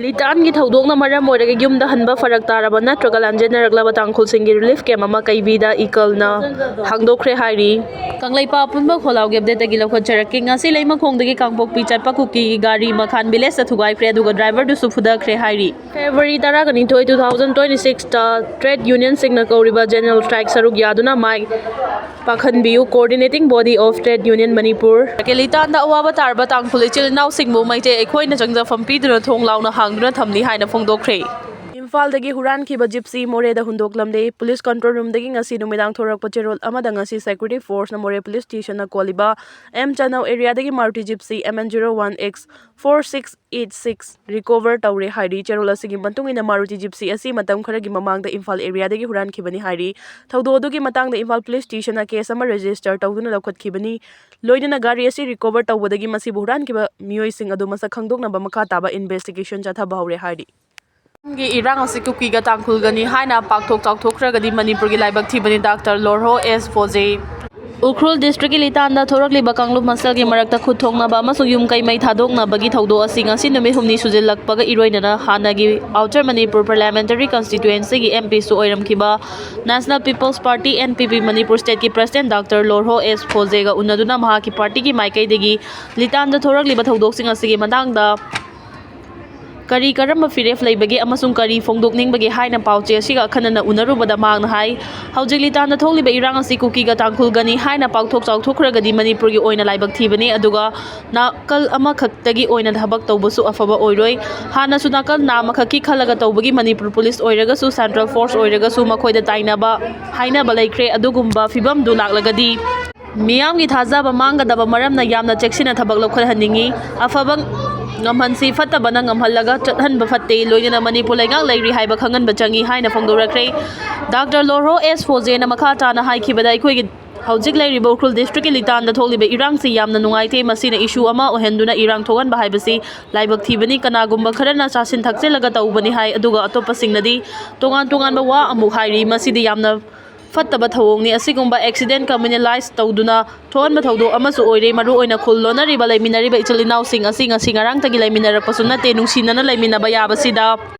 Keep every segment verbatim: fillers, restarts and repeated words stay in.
ꯂꯤꯇꯥꯟꯒꯤ ꯊꯧꯗꯣꯛꯅ ꯃꯔꯝ ꯑꯣꯏꯔꯒ ꯌꯨꯝꯗ ꯍꯟꯕ ꯐꯔꯛ ꯇꯥꯔꯕ ꯅꯠꯇ꯭ꯔꯒ ꯂꯥꯟꯖꯦꯟꯅꯔꯛꯂꯕ ꯇꯥꯡꯈꯨꯜꯁꯤꯡꯒꯤ ꯔꯤꯂꯤꯐ ꯀꯦꯝ ꯑꯃ ꯀꯩꯕꯤꯗ ꯏꯀꯜꯅ ꯍꯥꯡꯗꯣꯛꯈ꯭ꯔꯦ ꯍꯥꯏꯔꯤ꯫ ꯀꯪꯂꯩꯄꯥꯛ ꯑꯄꯨꯟꯕ ꯈꯣꯜꯂꯥꯎꯒꯤ ꯑꯞꯗꯦꯠꯇꯒꯤ ꯂꯧꯈꯠꯆꯔꯛꯀꯦ꯫ ꯉꯁꯤ ꯂꯩꯃꯈꯣꯡꯗꯒꯤ ꯀꯥꯡꯄꯣꯛꯄꯤ ꯆꯠꯄ ꯀꯨꯀꯤꯒꯤ ꯒꯥꯔꯤ ꯃꯈꯥꯟ ꯚꯤꯂꯦꯖꯇ ꯊꯨꯒꯥꯏꯈ꯭ꯔꯦ, ꯑꯗꯨꯒ ꯗ꯭ꯔꯥꯏꯚꯔꯗꯨꯁꯨ ꯐꯨꯗꯈ꯭ꯔꯦ ꯍꯥꯏꯔꯤ꯫ ꯐꯦꯕ꯭ꯔꯨꯋꯥꯔꯤ ꯇꯔꯥꯒ ꯅꯤꯊꯣꯏ, two thousand twenty sixꯇ ꯇ꯭ꯔꯦꯗ ꯌꯨꯅꯤꯌꯟꯁꯤꯡꯅ ꯀꯧꯔꯤꯕ ꯖꯦꯅꯔꯦꯜ ꯁ꯭ꯇ꯭ꯔꯥꯏꯛ ꯁꯔꯨꯛ ꯌꯥꯗꯨꯅ ꯃꯥꯏ ꯄꯥꯛꯍꯟꯕꯤꯌꯨ, Coordinating Body of Trade Union Manipur꯫ ꯂꯤꯇꯥꯟꯗ ꯑꯋꯥꯕ ꯇꯥꯔꯕ ꯇꯥꯡꯈꯨꯜ ꯏꯆꯤꯜ ꯏꯅꯥꯎꯁꯤꯡꯕꯨ ꯃꯩꯇꯩ ꯑꯩꯈꯣꯏꯅ ꯆꯪꯖꯐꯝ ꯄꯤꯗꯨꯅ ꯊꯣꯡ ꯂꯥꯎꯅ ꯍꯥꯡꯗꯨꯅ ꯊꯝꯂꯤ ꯍꯥꯏꯅ ꯐꯣꯡꯗꯣꯛꯈ꯭ꯔꯦ꯫ ꯏꯝꯐꯥꯜꯗꯒꯤ ꯍꯨꯔꯥꯟꯈꯤꯕ ꯖꯤꯞꯁꯤ ꯃꯣꯔꯦꯗ ꯍꯨꯟꯗꯣꯛꯂꯝꯂꯦ꯫ ꯄꯨꯂꯤꯁ ꯀꯟꯇ꯭ꯔꯣꯜ ꯔꯨꯝꯗꯒꯤ ꯉꯁꯤ ꯅꯨꯃꯤꯗꯥꯡ ꯊꯣꯔꯛꯄ ꯆꯦꯔꯣꯜ ꯑꯃꯗ ꯉꯁꯤ ꯁꯦꯀ꯭ꯌꯨꯔꯤꯇꯤ ꯐꯣꯔꯁꯅ ꯃꯣꯔꯦ ꯄꯨꯂꯤꯁ ꯁ꯭ꯇꯦꯁꯟꯅ ꯀꯣꯜꯂꯤꯕ ꯑꯦꯝ ꯆꯅꯧ ꯑꯦꯔꯤꯌꯥꯗꯒꯤ Maruti Gypsy M N zero one X four six eight six recover ꯇꯧꯔꯦ ꯍꯥꯏꯔꯤ꯫ ꯆꯦꯔꯣꯜ ꯑꯁꯤꯒꯤ ꯃꯇꯨꯡ ꯏꯟꯅ ꯃꯥꯔꯨꯇꯤ ꯖꯤꯞꯁꯤ ꯑꯁꯤ ꯃꯇꯝ ꯈꯔꯒꯤ ꯃꯃꯥꯡꯗ ꯏꯝꯐꯥꯜ ꯑꯦꯔꯤꯌꯥꯗꯒꯤ ꯍꯨꯔꯥꯟꯈꯤꯕꯅꯤ ꯍꯥꯏꯔꯤ꯫ ꯊꯧꯗꯣꯛ ꯑꯗꯨꯒꯤ ꯃꯇꯥꯡꯗ ꯏꯝꯐꯥꯜ ꯄꯨꯂꯤꯁ ꯁ꯭ꯇꯦꯁꯟꯅ ꯀꯦꯁ ꯑꯃ ꯔꯦꯖꯤꯁꯇꯔ ꯇꯧꯗꯨꯅ ꯂꯧꯈꯠꯈꯤꯕꯅꯤ꯫ ꯂꯣꯏꯅꯅ ꯒꯥꯔꯤ ꯑꯁꯤ ꯔꯤꯀꯣꯚꯔ ꯇꯧꯕꯗꯒꯤ ꯃꯁꯤꯕꯨ ꯍꯨꯔꯥꯟꯈꯤꯕ ꯃꯤꯑꯣꯏꯁꯤꯡ ꯑꯗꯨ ꯃꯁꯛ ꯈꯪꯗꯣꯛꯅꯕ ꯃꯈꯥ ꯇꯥꯕ ꯏꯟꯚꯦꯁꯇꯤꯒꯦꯁꯟ ꯆꯠꯊꯕ ꯍꯧꯔꯦ ꯍꯥꯏꯔꯤ꯫ ꯒꯤ ꯏꯔꯥꯡ ꯑꯁꯤ ꯀꯨꯀꯤꯒ ꯇꯥꯡꯈꯨꯜꯒꯅꯤ ꯍꯥꯏꯅ ꯄꯥꯛꯊꯣꯛ ꯆꯥꯎꯊꯣꯛꯈ꯭ꯔꯒꯗꯤ ꯃꯅꯤꯄꯨꯔꯒꯤ ꯂꯥꯏꯕꯛ ꯊꯤꯕꯅꯤ, ꯗꯥꯛꯇꯔ ꯂꯣꯔꯍꯣ ꯑꯦꯁ ꯐꯣꯖꯦ꯫ ꯎꯈ꯭ꯔꯨꯜ ꯗꯤꯁꯇ꯭ꯔꯤꯛꯀꯤ ꯂꯤꯇꯥꯟꯗ ꯊꯣꯔꯛꯂꯤꯕ ꯀꯥꯡꯂꯨꯞ ꯃꯁꯦꯜꯒꯤ ꯃꯔꯛꯇ ꯈꯨꯠ ꯊꯣꯛꯅꯕ ꯑꯃꯁꯨꯡ ꯌꯨꯝ ꯀꯩ ꯃꯩ ꯊꯥꯗꯣꯛꯅꯕꯒꯤ ꯊꯧꯗꯣꯛ ꯑꯁꯤ ꯉꯁꯤ ꯅꯨꯃꯤꯠ ꯍꯨꯝꯅꯤ ꯁꯨꯖꯤꯜꯂꯛꯄꯒ ꯏꯔꯣꯏꯅꯅ ꯍꯥꯟꯅꯒꯤ ꯑꯥꯎꯇꯔ ꯃꯅꯤꯄꯨꯔ ꯄꯥꯔꯂꯤꯌꯥꯃꯦꯟꯇꯔꯤ ꯀꯟꯁꯇꯤꯇ꯭ꯌꯨꯑꯦꯟꯁꯤꯒꯤ M Pꯁꯨ ꯑꯣꯏꯔꯝꯈꯤꯕ National People's Party, N P P, Manipur ꯁ꯭ꯇꯦꯠꯀꯤ ꯄ꯭ꯔꯁꯤꯗꯦꯟ ꯗꯥꯛꯇꯔ ꯂꯣꯔꯍꯣ ꯑꯦꯁ ꯐꯣꯖꯦꯒ ꯎꯅꯗꯨꯅ ꯃꯍꯥꯛꯀꯤ ꯄꯥꯔꯇꯤꯒꯤ ꯃꯥꯏꯀꯩꯗꯒꯤ ꯂꯤꯇꯥꯟꯗ ꯊꯣꯔꯛꯂꯤꯕ ꯊꯧꯗꯣꯛꯁꯤꯡ ꯑꯁꯤꯒꯤ ꯃꯇꯥꯡꯗ ꯀꯔꯤ ꯀꯔꯝꯕ ꯐꯤꯔꯦꯞ ꯂꯩꯕꯒꯦ ꯑꯃꯁꯨꯡ ꯀꯔꯤ ꯐꯣꯡꯗꯣꯛꯅꯤꯡꯕꯒꯦ ꯍꯥꯏꯅ ꯄꯥꯎꯆꯦ ꯑꯁꯤꯒ ꯑꯈꯟꯅꯅ ꯎꯅꯔꯨꯕꯗ ꯃꯍꯥꯛꯅ ꯍꯥꯏ, ꯍꯧꯖꯤꯛ ꯂꯤꯇꯥꯟꯗ ꯊꯣꯛꯂꯤꯕ ꯏꯔꯥꯡ ꯑꯁꯤ ꯀꯨꯀꯤꯒ ꯇꯥꯡꯈꯨꯜꯒꯅꯤ ꯍꯥꯏꯅ ꯄꯥꯛꯊꯣꯛ ꯆꯥꯎꯊꯣꯛꯈ꯭ꯔꯒꯗꯤ ꯃꯅꯤꯄꯨꯔꯒꯤ ꯑꯣꯏꯅ ꯂꯥꯏꯕꯛ ꯊꯤꯕꯅꯤ, ꯑꯗꯨꯒ ꯅꯥꯀꯜ ꯑꯃꯈꯛꯇꯒꯤ ꯑꯣꯏꯅ ꯊꯕꯛ ꯇꯧꯕꯁꯨ ꯑꯐꯕ ꯑꯣꯏꯔꯣꯏ꯫ ꯍꯥꯟꯅꯁꯨ ꯅꯥꯀꯜ ꯅꯥ ꯑꯃꯈꯛꯀꯤ ꯈꯜꯂꯒ ꯇꯧꯕꯒꯤ ꯃꯅꯤꯄꯨꯔ ꯄꯨꯂꯤꯁ ꯑꯣꯏꯔꯒꯁꯨ, ꯁꯦꯟꯇ꯭ꯔꯦꯜ ꯐꯣꯔꯁ ꯑꯣꯏꯔꯒꯁꯨ ꯃꯈꯣꯏꯗ ꯇꯥꯏꯅꯕ ꯍꯥꯏꯅꯕ ꯂꯩꯈ꯭ꯔꯦ꯫ ꯑꯗꯨꯒꯨꯝꯕ ꯐꯤꯕꯝꯗꯨ ꯂꯥꯛꯂꯒꯗꯤ ꯃꯤꯌꯥꯝꯒꯤ ꯊꯥꯖꯕ ꯃꯥꯡꯒꯗꯕ ꯃꯔꯝꯅ ꯌꯥꯝꯅ ꯆꯦꯛꯁꯤꯟꯅ ꯊꯕꯛ ꯂꯧꯈꯠꯍꯟꯅꯤꯡꯏ꯫ ꯑꯐꯕ ꯉꯝꯍꯟꯁꯤ, ꯐꯠꯇꯕꯅ ꯉꯝꯍꯜꯂꯒ ꯆꯠꯍꯟꯕ ꯐꯠꯇꯦ, ꯂꯣꯏꯅꯅ ꯃꯅꯤꯄꯨꯔ ꯂꯩꯉꯥꯛ ꯂꯩꯔꯤ ꯍꯥꯏꯕ ꯈꯪꯍꯟꯕ ꯆꯪꯏ ꯍꯥꯏꯅ ꯐꯣꯡꯗꯣꯔꯛꯈ꯭ꯔꯦ꯫ ꯗꯥꯛꯇꯔ ꯂꯣꯔꯍꯣ ꯑꯦꯁ ꯐꯣꯖꯦꯅ ꯃꯈꯥ ꯇꯥꯅ ꯍꯥꯏꯈꯤꯕꯗ, ꯑꯩꯈꯣꯏꯒꯤ ꯍꯧꯖꯤꯛ ꯂꯩꯔꯤꯕ ꯎꯈ꯭ꯔꯨꯜ ꯗꯤꯁꯇ꯭ꯔꯤꯛꯀꯤ ꯂꯤꯇꯥꯟꯗ ꯊꯣꯛꯂꯤꯕ ꯏꯔꯥꯡꯁꯤ ꯌꯥꯝꯅ ꯅꯨꯡꯉꯥꯏꯇꯦ꯫ ꯃꯁꯤꯅ ꯏꯁꯨ ꯑꯃ ꯑꯣꯏꯍꯟꯗꯨꯅ ꯏꯔꯥꯡ ꯊꯣꯛꯍꯟꯕ ꯍꯥꯏꯕꯁꯤ ꯂꯥꯏꯕꯛ ꯊꯤꯕꯅꯤ꯫ ꯀꯅꯥꯒꯨꯝꯕ ꯈꯔꯅ ꯆꯥꯁꯤꯟ ꯊꯛꯆꯤꯜꯂꯒ ꯇꯧꯕꯅꯤ ꯍꯥꯏ, ꯑꯗꯨꯒ ꯑꯇꯣꯞꯄꯁꯤꯡꯅꯗꯤ ꯇꯣꯉꯥꯟ ꯇꯣꯉꯥꯟꯕ ꯋꯥ ꯑꯃꯨꯛ ꯍꯥꯏꯔꯤ꯫ ꯃꯁꯤꯗꯤ ꯌꯥꯝꯅ ꯐꯠꯇꯕ ꯊꯧꯑꯣꯡꯅꯤ꯫ ꯑꯁꯤꯒꯨꯝꯕ accident communalize ꯇꯧꯗꯨꯅ ꯊꯣꯛꯍꯟꯕ ꯊꯧꯗꯣꯛ ꯑꯃꯁꯨ ꯑꯣꯏꯔꯦ꯫ ꯃꯔꯨ ꯑꯣꯏꯅ ꯈꯨꯜ ꯂꯣꯟꯅꯔꯤꯕ ꯂꯩꯃꯤꯟꯅꯔꯤꯕ ꯏꯆꯤꯜ ꯏꯅꯥꯎꯁꯤꯡ ꯑꯁꯤ ꯉꯁꯤ ꯉꯔꯥꯡꯇꯒꯤ ꯂꯩꯃꯤꯟꯅꯔꯛꯄꯁꯨ ꯅꯠꯇꯦ, ꯅꯨꯡꯁꯤꯅꯅ ꯂꯩꯃꯤꯟꯅꯕ ꯌꯥꯕꯁꯤꯗ꯫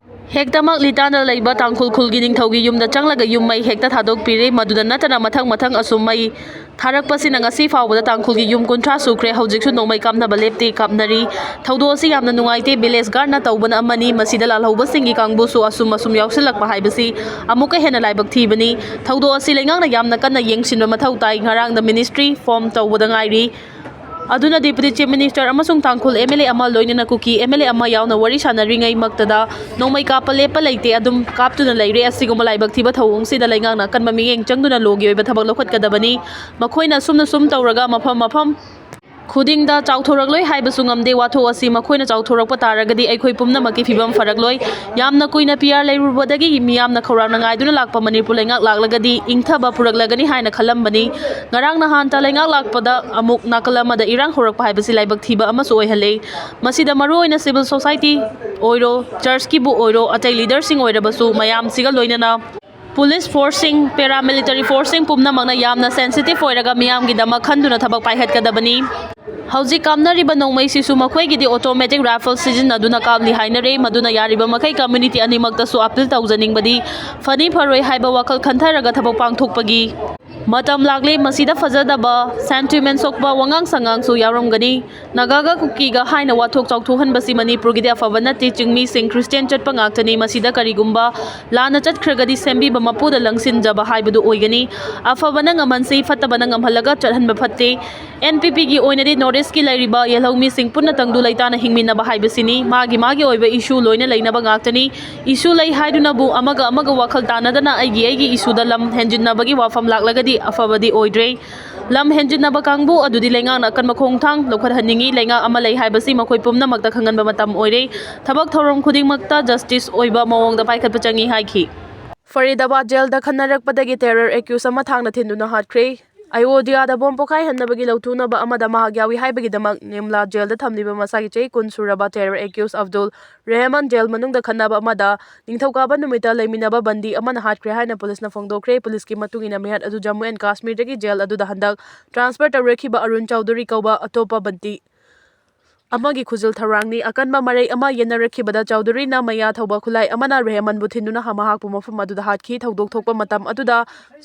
ꯍꯦꯛꯇꯃꯛ ꯂꯤꯇꯥꯟꯗ ꯂꯩꯕ ꯇꯥꯡꯈꯨꯜ ꯈꯨꯜꯒꯤ ꯅꯤꯡꯊꯧꯒꯤ ꯌꯨꯝꯗ ꯆꯪꯂꯒ ꯌꯨꯝ ꯃꯩ ꯍꯦꯛꯇ ꯊꯥꯗꯣꯛꯄꯤꯔꯦ꯫ ꯃꯗꯨꯗ ꯅꯠꯇꯅ ꯃꯊꯪ ꯃꯊꯪ ꯑꯁꯨꯝ ꯃꯩ ꯊꯥꯔꯛꯄꯁꯤꯅ ꯉꯁꯤ ꯐꯥꯎꯕꯗ ꯇꯥꯡꯈꯨꯜꯒꯤ ꯌꯨꯝ ꯀꯨꯟꯊ꯭ꯔꯥ ꯁꯨꯈ꯭ꯔꯦ꯫ ꯍꯧꯖꯤꯛꯁꯨ ꯅꯣꯡꯃꯩ ꯀꯥꯞꯅꯕ ꯂꯦꯞꯇꯦ, ꯀꯥꯞꯅꯔꯤ꯫ ꯊꯧꯗꯣꯛ ꯑꯁꯤ ꯌꯥꯝꯅ ꯅꯨꯡꯉꯥꯏꯇꯦ꯫ Village guard ꯅ ꯇꯧꯕꯅ ꯑꯃꯅꯤ, ꯃꯁꯤꯗ ꯂꯥꯜꯍꯧꯕꯁꯤꯡꯒꯤ ꯀꯥꯡꯕꯨꯁꯨ ꯑꯁꯨꯝ ꯑꯁꯨꯝ ꯌꯥꯎꯁꯤꯜꯂꯛꯄ ꯍꯥꯏꯕꯁꯤ ꯑꯃꯨꯛꯀ ꯍꯦꯟꯅ ꯂꯥꯏꯕꯛ ꯊꯤꯕꯅꯤ꯫ ꯊꯧꯗꯣꯛ ꯑꯁꯤ ꯂꯩꯉꯥꯛꯅ ꯌꯥꯝꯅ ꯀꯟꯅ ꯌꯦꯡꯁꯤꯟꯕ ꯃꯊꯧ ꯇꯥꯏ꯫ ꯉꯔꯥꯡꯗ ministry form ꯇꯧꯕꯗ ꯉꯥꯏꯔꯤ꯫ ꯑꯗꯨꯅ Deputy Chief Minister ꯑꯃꯁꯨꯡ ꯇꯥꯡꯈꯨꯜ MLA ꯑꯃ, ꯂꯣꯏꯅꯅ ꯀꯨꯀꯤ MLA ꯑꯃ ꯌꯥꯎꯅ ꯋꯥꯔꯤ ꯁꯥꯟꯅꯔꯤꯉꯩꯃꯛꯇꯗ ꯅꯣꯡꯃꯩ ꯀꯥꯞꯄ ꯂꯦꯞꯄ ꯂꯩꯇꯦ, ꯑꯗꯨꯝ ꯀꯥꯞꯇꯨꯅ ꯂꯩꯔꯦ꯫ ꯑꯁꯤꯒꯨꯝꯕ ꯂꯥꯏꯕꯛ ꯊꯤꯕ ꯊꯧꯑꯣꯡꯁꯤꯗ ꯂꯩꯉꯥꯛꯅ ꯑꯀꯟꯕ ꯃꯤꯠꯌꯦꯡ ꯆꯪꯗꯨꯅ law ꯒꯤ ꯑꯣꯏꯕ ꯊꯕꯛ ꯂꯧꯈꯠꯀꯗꯕꯅꯤ꯫ ꯃꯈꯣꯏꯅ ꯑꯁꯨꯝꯅ ꯁꯨꯝ ꯇꯧꯔꯒ ꯃꯐꯝ ꯃꯐꯝ ꯈꯨꯗꯤꯡꯗ ꯆꯥꯎꯊꯣꯔꯛꯂꯣꯏ ꯍꯥꯏꯕꯁꯨ ꯉꯝꯗꯦ꯫ ꯋꯥꯊꯣꯛ ꯑꯁꯤ ꯃꯈꯣꯏꯅ ꯆꯥꯎꯊꯣꯔꯛꯄ ꯇꯥꯔꯒꯗꯤ ꯑꯩꯈꯣꯏ ꯄꯨꯝꯅꯃꯛꯀꯤ ꯐꯤꯕꯝ ꯐꯔꯛꯂꯣꯏ꯫ ꯌꯥꯝꯅ ꯀꯨꯏꯅ P R ꯂꯩꯔꯨꯕꯗꯒꯤ ꯃꯤꯌꯥꯝꯅ ꯈꯧꯔꯥꯡꯅ ꯉꯥꯏꯗꯨꯅ ꯂꯥꯛꯄ ꯃꯅꯤꯄꯨꯔ ꯂꯩꯉꯥꯛ ꯂꯥꯛꯂꯒꯗꯤ ꯏꯪꯊꯕ ꯄꯨꯔꯛꯂꯒꯅꯤ ꯍꯥꯏꯅ ꯈꯜꯂꯝꯕꯅꯤ꯫ ꯉꯔꯥꯡ ꯅꯍꯥꯟꯇ ꯂꯩꯉꯥꯛ ꯂꯥꯛꯄꯗ ꯑꯃꯨꯛ ꯅꯥꯀꯜ ꯑꯃꯗ ꯏꯔꯥꯡ ꯍꯧꯔꯛꯄ ꯍꯥꯏꯕꯁꯤ ꯂꯥꯏꯕꯛ ꯊꯤꯕ ꯑꯃꯁꯨ ꯑꯣꯏꯍꯜꯂꯦ꯫ ꯃꯁꯤꯗ ꯃꯔꯨꯑꯣꯏꯅ civil society ꯑꯣꯏꯔꯣ, church ꯀꯤꯕꯨ ꯑꯣꯏꯔꯣ, ꯑꯇꯩ leader ꯁꯤꯡ ꯑꯣꯏꯔꯕꯁꯨ ꯃꯌꯥꯝꯁꯤꯒ ꯂꯣꯏꯅꯅ police force ꯁꯤꯡ, paramilitary force ꯁꯤꯡ ꯄꯨꯝꯅꯃꯛꯅ ꯌꯥꯝꯅ sensitive ꯑꯣꯏꯔꯒ ꯃꯤꯌꯥꯝꯒꯤꯗꯃꯛ ꯈꯟꯗꯨꯅ ꯊꯕꯛ ꯄꯥꯏꯈꯠꯀꯗꯕꯅꯤ꯫ ꯍꯧꯖꯤꯛ ꯀꯥꯞꯅꯔꯤꯕ ꯅꯣꯡꯃꯩꯁꯤꯁꯨ ꯃꯈꯣꯏꯒꯤꯗꯤ automatic rifle ꯁꯤꯖꯤꯟꯅꯗꯨꯅ ꯀꯥꯞꯂꯤ ꯍꯥꯏꯅꯔꯦ꯫ ꯃꯗꯨꯅ ꯌꯥꯔꯤꯕ ꯃꯈꯩ community ꯑꯅꯤꯃꯛꯇꯁꯨ appeal ꯇꯧꯖꯅꯤꯡꯕꯗꯤ, ꯐꯅꯤ ꯐꯔꯣꯏ ꯍꯥꯏꯕ ꯋꯥꯈꯜ ꯈꯟꯊꯔꯒ ꯊꯕꯛ ꯄꯥꯡꯊꯣꯛꯄꯒꯤ ꯃꯇꯝ ꯂꯥꯛꯂꯦ꯫ ꯃꯁꯤꯗ ꯐꯖꯗꯕ sentiment ꯁꯣꯛꯄ ꯋꯥꯉꯥꯡ ꯁꯉꯥꯡꯁꯨ ꯌꯥꯎꯔꯝꯒꯅꯤ꯫ ꯅꯥꯒꯥꯒ ꯀꯨꯀꯤꯒ ꯍꯥꯏꯅ ꯋꯥꯊꯣꯛ ꯆꯥꯎꯊꯣꯛꯍꯟꯕꯁꯤ ꯃꯅꯤꯄꯨꯔꯒꯤꯗꯤ ꯑꯐꯕ ꯅꯠꯇꯦ꯫ ꯆꯤꯡꯃꯤꯁꯤꯡ Christian ꯆꯠꯄ ꯉꯥꯛꯇꯅꯤ꯫ ꯃꯁꯤꯗ ꯀꯔꯤꯒꯨꯝꯕ ꯂꯥꯟꯅ ꯆꯠꯈ꯭ꯔꯒꯗꯤ ꯁꯦꯝꯕꯤꯕ ꯃꯄꯨꯗ ꯂꯪꯁꯤꯟꯖꯕ ꯍꯥꯏꯕꯗꯨ ꯑꯣꯏꯒꯅꯤ꯫ ꯑꯐꯕꯅ ꯉꯝꯍꯟꯁꯤ, ꯐꯠꯇꯕꯅ ꯉꯝꯍꯜꯂꯒ ꯆꯠꯍꯟꯕ ꯐꯠꯇꯦ꯫ N P P ꯒꯤ ꯑꯣꯏꯅꯗꯤ North East ꯀꯤ ꯂꯩꯔꯤꯕ ꯌꯦꯜꯍꯧꯃꯤꯁꯤꯡ ꯄꯨꯟꯅ ꯇꯪꯗꯨ ꯂꯩꯇꯥꯅ ꯍꯤꯡꯃꯤꯟꯅꯕ ꯍꯥꯏꯕꯁꯤꯅꯤ꯫ ꯃꯥꯒꯤ ꯃꯥꯒꯤ ꯑꯣꯏꯕ issue ꯂꯣꯏꯅ ꯂꯩꯅꯕ ꯉꯥꯛꯇꯅꯤ꯫ Issue ꯂꯩ ꯍꯥꯏꯗꯨꯅꯕꯨ ꯑꯃꯒ ꯑꯃꯒ ꯋꯥꯈꯜ ꯇꯥꯅꯗꯅ ꯑꯩꯒꯤ ꯑꯩꯒꯤ issue ꯗ ꯂꯝ ꯍꯦꯟꯖꯤꯟꯅꯕꯒꯤ ꯋꯥꯐꯝ ꯂꯥꯛꯂꯒꯗꯤ ꯑꯐꯕꯗꯤ ꯑꯣꯏꯗ꯭ꯔꯦ꯫ ꯂꯝ ꯍꯦꯟꯖꯤꯟꯅꯕ ꯀꯥꯡꯕꯨ ꯑꯗꯨꯗꯤ ꯂꯩꯉꯥꯛꯅ ꯑꯀꯟꯕ ꯈꯣꯡꯊꯥꯡ ꯂꯧꯈꯠꯍꯟꯅꯤꯡꯏ꯫ ꯂꯩꯉꯥꯛ ꯑꯃ ꯂꯩ ꯍꯥꯏꯕꯁꯤ ꯃꯈꯣꯏ ꯄꯨꯝꯅꯃꯛꯇ ꯈꯪꯍꯟꯕ ꯃꯇꯝ ꯑꯣꯏꯔꯦ꯫ ꯊꯕꯛ ꯊꯧꯔꯝ ꯈꯨꯗꯤꯡꯃꯛꯇ justice ꯑꯣꯏꯕ ꯃꯑꯣꯡꯗ ꯄꯥꯏꯈꯠꯄ ꯆꯪꯏ ꯍꯥꯏꯈꯤ꯫ ꯐꯔꯤꯗꯥꯕꯥꯗ ꯖꯦꯜꯗ ꯈꯟꯅꯔꯛꯄꯗꯒꯤ terror accused ꯑꯃ ꯊꯥꯡꯅ ꯊꯤꯟꯗꯨꯅ ꯍꯥꯠꯈ꯭ꯔꯦ꯫ ꯑꯌꯣꯙ꯭ꯌꯥꯗ ꯕꯣꯝ ꯄꯣꯈꯥꯏꯍꯟꯅꯕꯒꯤ ꯂꯧꯊꯣꯛꯅꯕ ꯑꯃꯗ ꯃꯍꯥꯛ ꯌꯥꯎꯏ ꯍꯥꯏꯕꯒꯤꯗꯃꯛ ꯅꯤꯝꯂꯥ ꯖꯦꯜꯗ ꯊꯝꯂꯤꯕ ꯃꯁꯥꯒꯤ ꯆꯍꯤ ꯀꯨꯟ ꯁꯨꯔꯕ terror accused ꯑꯕꯗꯨꯜ ꯔꯦꯍꯃꯟ ꯖꯦꯜ ꯃꯅꯨꯡꯗ ꯈꯠꯅꯕ ꯑꯃꯗ ꯅꯤꯡꯊꯧꯀꯥꯕ ꯅꯨꯃꯤꯠꯇ ꯂꯩꯃꯤꯟꯅꯕ ꯕꯟꯗꯤ ꯑꯃꯅ ꯍꯥꯠꯈ꯭ꯔꯦ ꯍꯥꯏꯅ ꯄꯨꯂꯤꯁꯅ ꯐꯣꯡꯗꯣꯛꯈ꯭ꯔꯦ꯫ ꯄꯨꯂꯤꯁꯀꯤ ꯃꯇꯨꯡ ꯏꯟꯅ ꯃꯤꯍꯥꯠ ꯑꯗꯨ ꯖꯝꯃꯨ ꯑꯦꯟ ꯀꯥꯁꯃꯤꯔꯗꯒꯤ ꯖꯦꯜ ꯑꯗꯨꯗ ꯍꯟꯗꯛ transfer ꯇꯧꯔꯛꯈꯤꯕ ꯑꯔꯨꯟ ꯆꯧꯙꯨꯔꯤ ꯀꯧꯕ ꯑꯇꯣꯞꯄ ꯕꯟꯗꯤ ꯑꯃꯒꯤ ꯈꯨꯖꯤꯜ ꯊꯧꯔꯥꯡꯅꯤ꯫ ꯑꯀꯟꯕ ꯃꯔꯩ ꯑꯃ ꯌꯦꯟꯅꯔꯛꯈꯤꯕꯗ ꯆꯧꯙꯨꯔꯤꯅ ꯃꯌꯥ ꯊꯧꯕ ꯈꯨꯠꯂꯥꯏ ꯑꯃꯅ ꯔꯦꯍꯃꯟꯕꯨ ꯊꯤꯟꯗꯨꯅ ꯃꯍꯥꯛꯄꯨ ꯃꯐꯝ ꯑꯗꯨꯗ ꯍꯥꯠꯈꯤ꯫ ꯊꯧꯗꯣꯛ ꯊꯣꯛꯄ ꯃꯇꯝ ꯑꯗꯨꯗ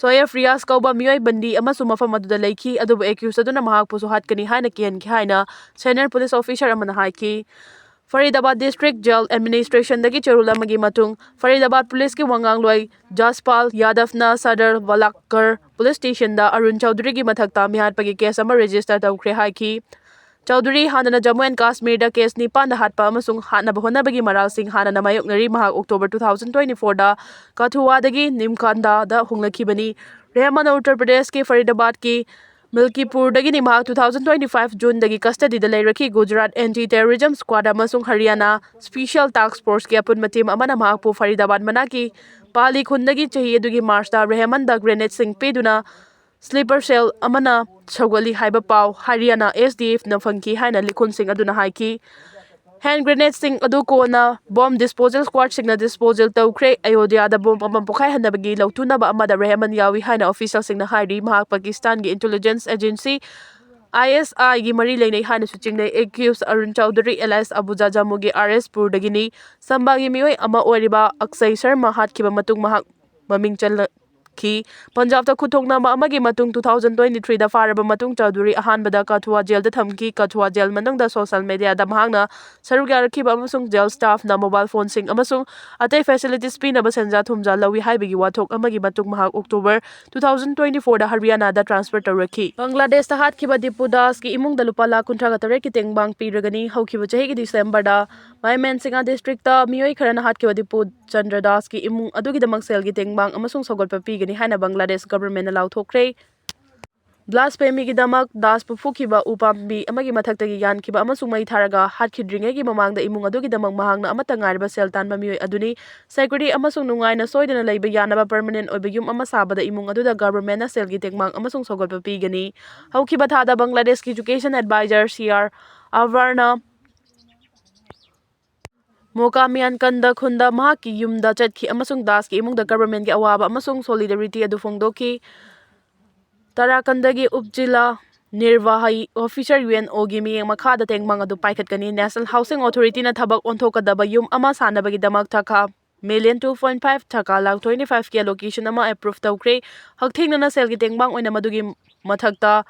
ꯁꯣꯌꯦꯐ ꯔꯤꯌꯥꯖ ꯀꯧꯕ ꯃꯤꯑꯣꯏ ꯕꯟꯗꯤ ꯑꯃꯁꯨ ꯃꯐꯝ ꯑꯗꯨꯗ ꯂꯩꯈꯤ, ꯑꯗꯨꯕꯨ accused ꯑꯗꯨꯅ ꯃꯍꯥꯛꯄꯨꯁꯨ ꯍꯥꯠꯀꯅꯤ ꯍꯥꯏꯅ ꯀꯤꯍꯟꯈꯤ ꯍꯥꯏꯅ senior police officer ꯑꯃꯅ ꯍꯥꯏꯈꯤ꯫ ꯐꯔꯤꯗꯥꯕꯥꯗ district jail administrationꯗꯒꯤ ꯆꯦꯔꯣꯜ ꯑꯃꯒꯤ ꯃꯇꯨꯡ, ꯐꯔꯤꯗꯥꯕꯥꯗ ꯄꯨꯂꯤꯁꯀꯤ ꯋꯥꯉꯥꯡꯂꯣꯏ ꯖꯁꯄꯥꯜ ꯌꯥꯗꯚꯅ ꯁꯗꯔ ꯕꯂꯥꯀꯔ ꯄꯨꯂꯤꯁ ꯁ꯭ꯇꯦꯁꯟꯗ ꯑꯔꯨꯟ ꯆꯧꯙꯨꯔꯤꯒꯤ ꯃꯊꯛꯇ ꯃꯤꯍꯥꯠꯄꯒꯤ ꯀꯦꯁ ꯑꯃ ꯔꯦꯖꯤꯁꯇꯔ ꯇꯧꯈ꯭ꯔꯦ ꯍꯥꯏꯈꯤ꯫ ꯆꯧꯙꯨꯔꯤ ꯍꯥꯟꯅꯅ ꯖꯝꯃꯨ ꯑꯦꯟ ꯀꯥꯁꯃꯤꯔꯗ ꯀꯦꯁ ꯅꯤꯄꯥꯟꯗ ꯍꯥꯠꯄ ꯑꯃꯁꯨꯡ ꯍꯥꯠꯅꯕ ꯍꯣꯠꯅꯕꯒꯤ ꯃꯔꯥꯜꯁꯤꯡ ꯍꯥꯟꯅꯅ ꯃꯥꯌꯣꯛꯅꯔꯤ꯫ ꯃꯍꯥꯛ October two thousand twenty fourꯗ ꯀꯊꯨꯋꯥꯗꯒꯤ ꯅꯤꯝꯈꯥꯟꯗꯥꯗ ꯍꯣꯡꯂꯛꯈꯤꯕꯅꯤ꯫ ꯔꯦꯍꯃꯟ Uttar ꯄ꯭ꯔꯗꯦꯁꯀꯤ ꯐꯔꯤꯗꯥꯕꯥꯗꯀꯤ ꯃꯤꯜꯀꯤꯄꯨꯔꯗꯒꯤꯅꯤ꯫ ꯃꯍꯥꯛ two thousand twenty five Juneꯗꯒꯤ custodyꯗ ꯂꯩꯔꯛꯈꯤ꯫ Gujarat anti terrorism squad ꯑꯃꯁꯨꯡ ꯍꯔꯤꯌꯥꯅꯥ special task forceꯀꯤ ꯑꯄꯨꯟꯕ team ꯑꯃꯅ ꯃꯍꯥꯛꯄꯨ ꯐꯔꯤꯗꯥꯕꯥꯗ ꯃꯅꯥꯛꯀꯤ ꯄꯥꯂꯤ ꯈꯨꯟꯗꯒꯤ ꯆꯍꯤ ꯑꯗꯨꯒꯤ Marchꯇ ꯔꯦꯍꯃꯟꯗ grenadeꯁꯤꯡ ꯄꯤꯗꯨꯅ sleeper cell ꯑꯃꯅ ꯁꯧꯒꯠꯂꯤ ꯍꯥꯏꯕ ꯄꯥꯎ ꯍꯔꯤꯌꯥꯅꯥ SDFꯅ ꯐꯪꯈꯤ ꯍꯥꯏꯅ ꯂꯤꯈꯨꯟꯁꯤꯡ ꯑꯗꯨꯅ ꯍꯥꯏꯈꯤ꯫ Hand grenadeꯁꯤꯡ ꯑꯗꯨ ꯀꯣꯟꯅ bomb disposal squadꯁꯤꯡꯅ disposal ꯇꯧꯈ꯭ꯔꯦ꯫ ꯑꯌꯣꯙ꯭ꯌꯥꯗ ꯕꯣꯝ ꯑꯃ ꯄꯣꯈꯥꯏꯍꯟꯅꯕꯒꯤ ꯂꯧꯊꯨꯅꯕ ꯑꯃꯗ ꯔꯦꯍꯃꯟ ꯌꯥꯎꯏ ꯍꯥꯏꯅ officialꯁꯤꯡꯅ ꯍꯥꯏꯔꯤ꯫ ꯃꯍꯥꯛ ꯄꯥꯀꯤꯁꯇꯥꯟꯒꯤ intelligence agency ISIꯒꯤ ꯃꯔꯤ ꯂꯩꯅꯩ ꯍꯥꯏꯅꯁꯨ ꯆꯤꯡꯅꯩ꯫ Accused Arun Chaudhuri alias ꯑꯕꯨꯖꯥ ꯖꯝꯃꯨꯒꯤ RSꯄꯨꯔꯗꯒꯤꯅꯤ꯫ ꯆꯝꯕꯥꯒꯤ ꯃꯤꯑꯣꯏ ꯑꯃ ꯑꯣꯏꯔꯤꯕ ꯑꯛꯁꯩ ꯁꯔꯃ ꯍꯥꯠꯈꯤꯕ ꯃꯇꯨꯡ ꯃꯍꯥꯛ ꯃꯃꯤꯡ ꯆꯜꯂꯛꯈꯤ꯫ ꯄꯟꯖꯥꯕꯇ ꯈꯨꯠꯊꯣꯛꯅꯕ ꯑꯃꯒꯤ ꯃꯇꯨꯡ two thousand twenty threeꯗ ꯐꯥꯔꯕ ꯃꯇꯨꯡ ꯆꯧꯙꯨꯔꯤ ꯑꯍꯥꯟꯕꯗ ꯀꯊꯨꯋꯥ ꯖꯦꯜꯗ ꯊꯝꯈꯤ꯫ ꯀꯊꯨꯋꯥ ꯖꯦꯜ ꯃꯅꯨꯡꯗ social mediaꯗ ꯃꯍꯥꯛꯅ ꯁꯔꯨꯛ ꯌꯥꯔꯛꯈꯤꯕ ꯑꯃꯁꯨꯡ ꯖꯦꯜ staffꯅ mobile phoneꯁꯤꯡ ꯑꯃꯁꯨꯡ ꯑꯇꯩ facilities ꯄꯤꯅꯕ ꯁꯦꯟꯖꯥ ꯊꯨꯝꯖꯥ ꯂꯧꯏ ꯍꯥꯏꯕꯒꯤ ꯋꯥꯊꯣꯛ ꯑꯃꯒꯤ ꯃꯇꯨꯡ ꯃꯍꯥꯛ October two thousand twenty fourꯗ ꯍꯔꯤꯌꯥꯅꯥꯗ transfer ꯇꯧꯔꯛꯈꯤ꯫ ꯕꯪꯒ꯭ꯂꯥꯗꯦꯁꯇ ꯍꯥꯠꯈꯤꯕ ꯗꯤꯄꯨ ꯗꯥꯁꯀꯤ ꯏꯃꯨꯡꯗ ꯂꯨꯄꯥ ꯂꯥꯈ ꯀꯨꯟꯊ꯭ꯔꯥꯒ ꯇꯔꯦꯠꯀꯤ ꯇꯦꯡꯕꯥꯡ ꯄꯤꯔꯒꯅꯤ꯫ ꯍꯧꯈꯤꯕ ꯆꯍꯤꯒꯤ Decemberꯗ ꯃꯥꯏꯃꯦꯟꯁꯤꯡꯍ districtꯇ ꯃꯤꯑꯣꯏ ꯈꯔꯅ ꯍꯥꯠꯈꯤꯕ ꯗꯤꯄꯨ ꯆꯟꯗ꯭ꯔ ꯗꯥꯁꯀꯤ ꯏꯃꯨꯡ ꯑꯗꯨꯒꯤꯗꯃꯛ ꯁꯦꯜꯒꯤ ꯇꯦꯡꯕꯥꯡ ꯑꯃꯁꯨꯡ ꯁꯧꯒꯠꯄ ꯄꯤꯒꯅꯤ ꯍꯥꯏꯅ ꯕꯪꯒ꯭ꯂꯥꯗꯦꯁ governmentꯅ ꯂꯥꯎꯊꯣꯛꯈ꯭ꯔꯦ꯫ Blasphemeꯒꯤꯗꯃꯛ ꯗꯥꯁꯄꯨ ꯐꯨꯈꯤꯕ ꯎ ꯄꯥꯝꯕꯤ ꯑꯃꯒꯤ ꯃꯊꯛꯇꯒꯤ ꯌꯥꯟꯈꯤꯕ ꯑꯃꯁꯨꯡ ꯃꯩ ꯊꯥꯔꯒ ꯍꯥꯠꯈꯤꯗ꯭ꯔꯤꯉꯩꯒꯤ ꯃꯃꯥꯡꯗ ꯏꯃꯨꯡ ꯑꯗꯨꯒꯤꯗꯃꯛ ꯃꯍꯥꯛꯅ ꯑꯃꯠꯇ ꯉꯥꯏꯔꯕ ꯁꯦꯜ ꯇꯥꯟꯕ ꯃꯤꯑꯣꯏ ꯑꯗꯨꯅꯤ꯫ Security ꯑꯃꯁꯨꯡ ꯅꯨꯡꯉꯥꯏꯅ ꯁꯣꯏꯗꯅ ꯂꯩꯕ ꯌꯥꯅꯕ permanent ꯑꯣꯏꯕ ꯌꯨꯝ ꯑꯃ ꯁꯥꯕꯗ ꯏꯃꯨꯡ ꯑꯗꯨꯗ governmentꯅ ꯁꯦꯜꯒꯤ ꯇꯦꯡꯕꯥꯡ ꯑꯃꯁꯨꯡ ꯁꯧꯒꯠꯄ ꯄꯤꯒꯅꯤ꯫ ꯍꯧꯈꯤꯕ ꯊꯥꯗ ꯕꯪꯒ꯭ꯂꯥꯗꯦꯁꯀꯤ education advisor C R ꯑꯕꯔꯅ ꯃꯣꯀꯥꯃꯤꯌꯥꯟꯀꯟꯗ ꯈꯨꯟꯗ ꯃꯍꯥꯛꯀꯤ ꯌꯨꯝꯗ ꯆꯠꯈꯤ ꯑꯃꯁꯨꯡ ꯗꯥꯁꯀꯤ ꯏꯃꯨꯡꯗ governmentꯀꯤ ꯑꯋꯥꯕ ꯑꯃꯁꯨꯡ solidarity ꯑꯗꯨ ꯐꯣꯡꯗꯣꯛꯈꯤ꯫ ꯇꯥꯔꯥꯀꯟꯗꯒꯤ ꯎꯞꯖꯤꯂꯥ ꯅꯤꯔꯚꯥꯍꯤ officer UNOꯒꯤ ꯃꯤꯠꯌꯦꯡ ꯃꯈꯥꯗ ꯇꯦꯡꯕꯥꯡ ꯑꯗꯨ ꯄꯥꯏꯈꯠꯀꯅꯤ꯫ National Housing Authorityꯅ ꯊꯕꯛ ꯑꯣꯟꯊꯣꯛꯀꯗꯕ ꯌꯨꯝ ꯑꯃ ꯁꯥꯅꯕꯒꯤꯗꯃꯛ ꯊꯥꯈꯥ million two point five, ꯊꯥꯈꯥ lakh twenty five ꯀꯤ allocation ꯑꯃ approve ꯇꯧꯈ꯭ꯔꯦ꯫ ꯍꯛꯊꯦꯡꯅꯅ ꯁꯦꯜꯒꯤ ꯇꯦꯡꯕꯥꯡ ꯑꯣꯏꯅ ꯃꯗꯨꯒꯤ ꯃꯊꯛꯇ